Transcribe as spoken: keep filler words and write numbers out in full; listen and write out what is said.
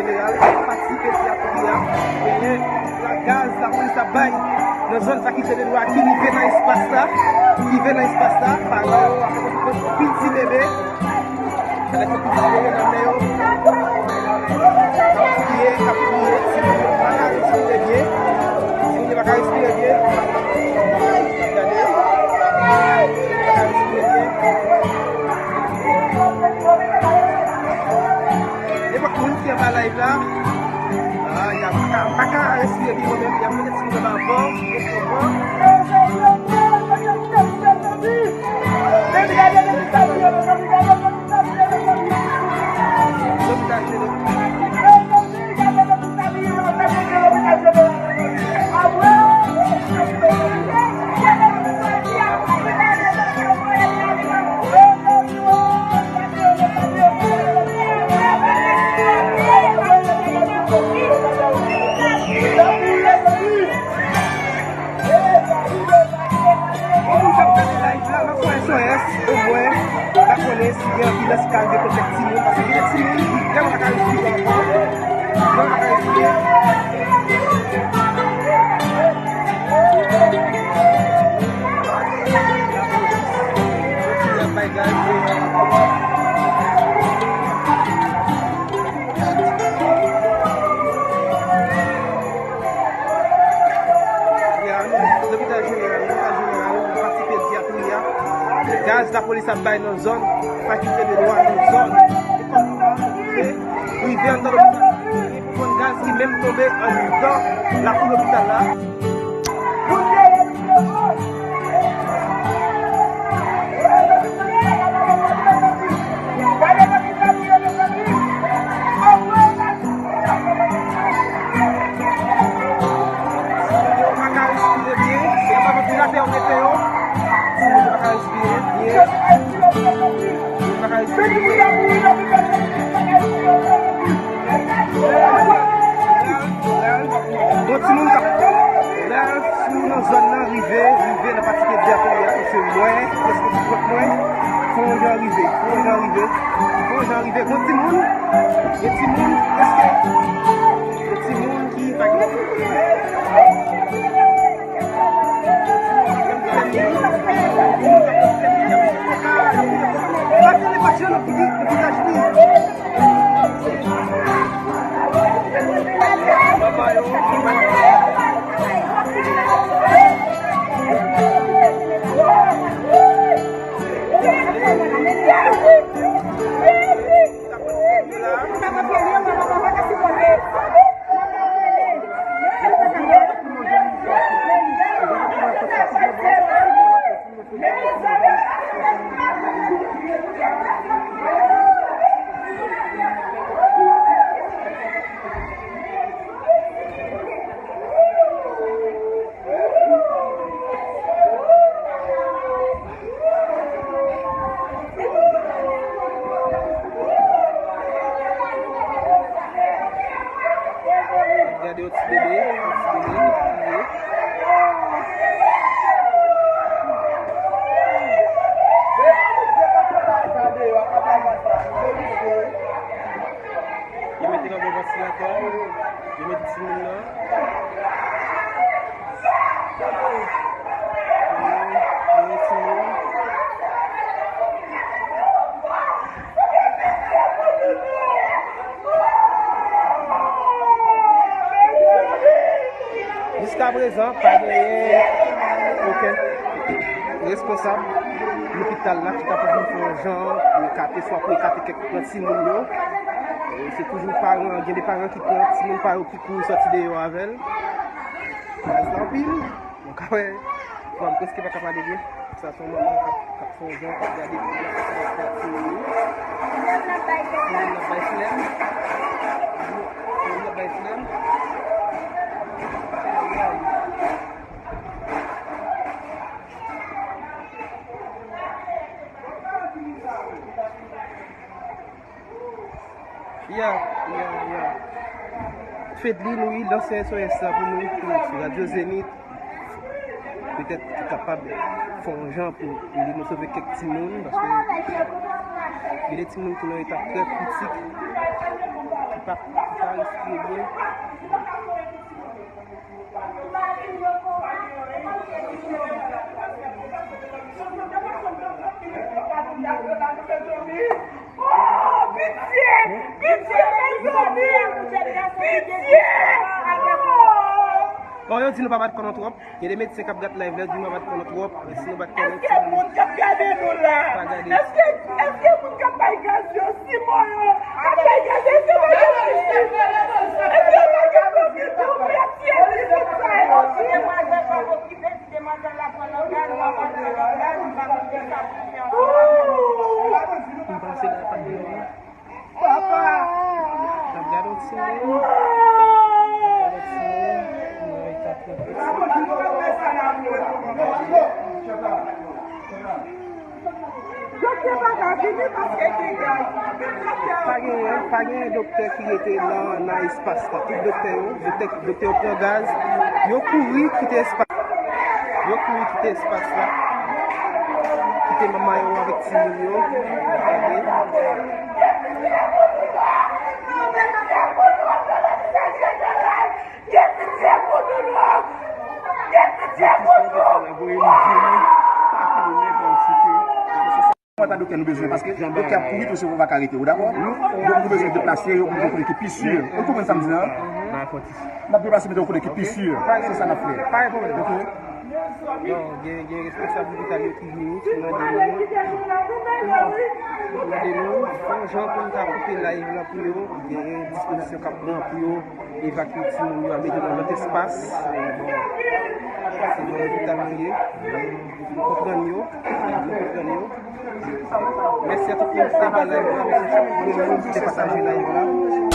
Jeneral, pati pedi a kounye a, genyen gaz lapolis ap bay nan zòn Fakilte de Dwa ki rive nan espas la, ki rive nan espas la, paran yo ap pran piti bebe, avèk yon piti bebe nan men yo, k ap kriye, k ap kriye, timoun yo pa ka respire byen, timoun yo pa ka respire byen, gade, timoun yo pa ka respire byen. Nenpòt moun ki anba live la, ah, y a pa ka, pa ka respire byen mwen menm, y a mete timoun anba van, yo pran van. Lopital Jeneral. Pou moun k ap gade live la, mwen kwè S O S, omwen, pa konnen si gen anpil ansi ka rive pran kèk timoun, paske gen de timoun ki vrèman pa ka respire ankò. Vrèman pa ka respire. Lapolis kontinye ap bay gaz. Ya, lopital jeneral, lopital jeneral, nan pati pedyatri a. Gaz lapolis ap bay nan zòn Fakilte de Dwa, nan zòn lekòl yo a, rive, rive anndan lopital. Gen yon gaz ki menm tonbe anndan lakou lopital la. Timoun yo pa ka respire byen, se pa ventilatè yo mete yo. Timoun yo pa ka respire byen. Yo pa ka respire byen. Bon, timoun k ap la, si w nan zòn nan, rive, rive nan pati pedyatri a, paske mwen, prèske ti pwòp mwen, fè yon jan rive, fè yon jan rive, fè yon jan rive. Bon, timoun, gen timoun, prèske, gen timoun ki pa gen. Gade yon ti bebe, yon ti bebe ki kriye. Yo mete nan bon vantilatè, yo mete timoun nan. Yo mete timoun. Jiskaprezan, pa genyen okenn responsab lopital la ki ta pran yon jan pou ekate, swa pou ekate kèk nan timoun yo. E se toujou paran, gen de paran ki pran timoun pa yo ki kouri sòti deyò avè l. Gaz la anpil. Mwen ka wè, bon, m prèske pa ka pale byen. Sa se yon manman k ap, k ap fè yon jan, k ap gade pou l, k ap gade timoun li. Timoun nan bay flèm. Timoun nan bay flèm. Ya, ya, ya. Fedly, nou wi, lanse S O S la pou nou, pou Radio Zenith. Petèt ki kapab fè yon jan pou ede nou sove kèk timoun, paske gen de timoun ki nan eta trè kritik, ki Pa, pa respire byen. Oh, pitye! Pitye, mezanmi! Pitye! Oh! Bon, yo di nou pa bat kò nou twòp. Gen de medsen k ap gad live la, di nou pa bat kò nou twòp. Men si nou bat kò nou, èske moun k ap gade nou la? Pa gade. Èske, èske moun k ap bay gaz yo, Simon yo, k ap bay gaz, èske yo pa gen pitit? Èske yo pa gen pitit? Ou prèt tiye pitit sa yo? Demwazèl pa okipe, si demwazèl la pran nan gaz, mwen pran nan gaz, m pa konn ki sa pou fè ansanm avè nou. M panse la pa gen. Papa! N ap gade yon ti moun. N ap gade yon ti moun. Nan eta trè kritik. Doktè pa ka vini paske gen gaz. Pa genyen, pa genyen doktè ki rete nan, nan espas la. Tout doktè yo, doktè, doktè yo pran gaz, yo kouri kite espas. Yo kouri kite espas la. Kite manman yo avèk timoun yo. Gade. Mwen ta doktè nou bezwen, paske doktè ap kouri tou, se pou pa ka rete, ou dakò? Donk, nou bezwen deplase yo, pou nou kote ki pi si. Ou konprann sa m di la? N ap deplase, mete yo kote ki pi si. Se sa n ap fè. Pa gen pwoblèm. Ok. Bon, gen, gen responsab lopital yo ki vini, ki mande nou, ki mande nou, fè yon jan pou nou ta koupe live la pou yo, gen dispozisyon k ap pran pou yo evakye timoun yo, al mete nan lòt espas. Bon, se nan lopital nou ye. Nou konprann yo, nou konprann yo. Mèsi a tout moun ki te ba live la, mèsi a chak moun ki te pataje live la.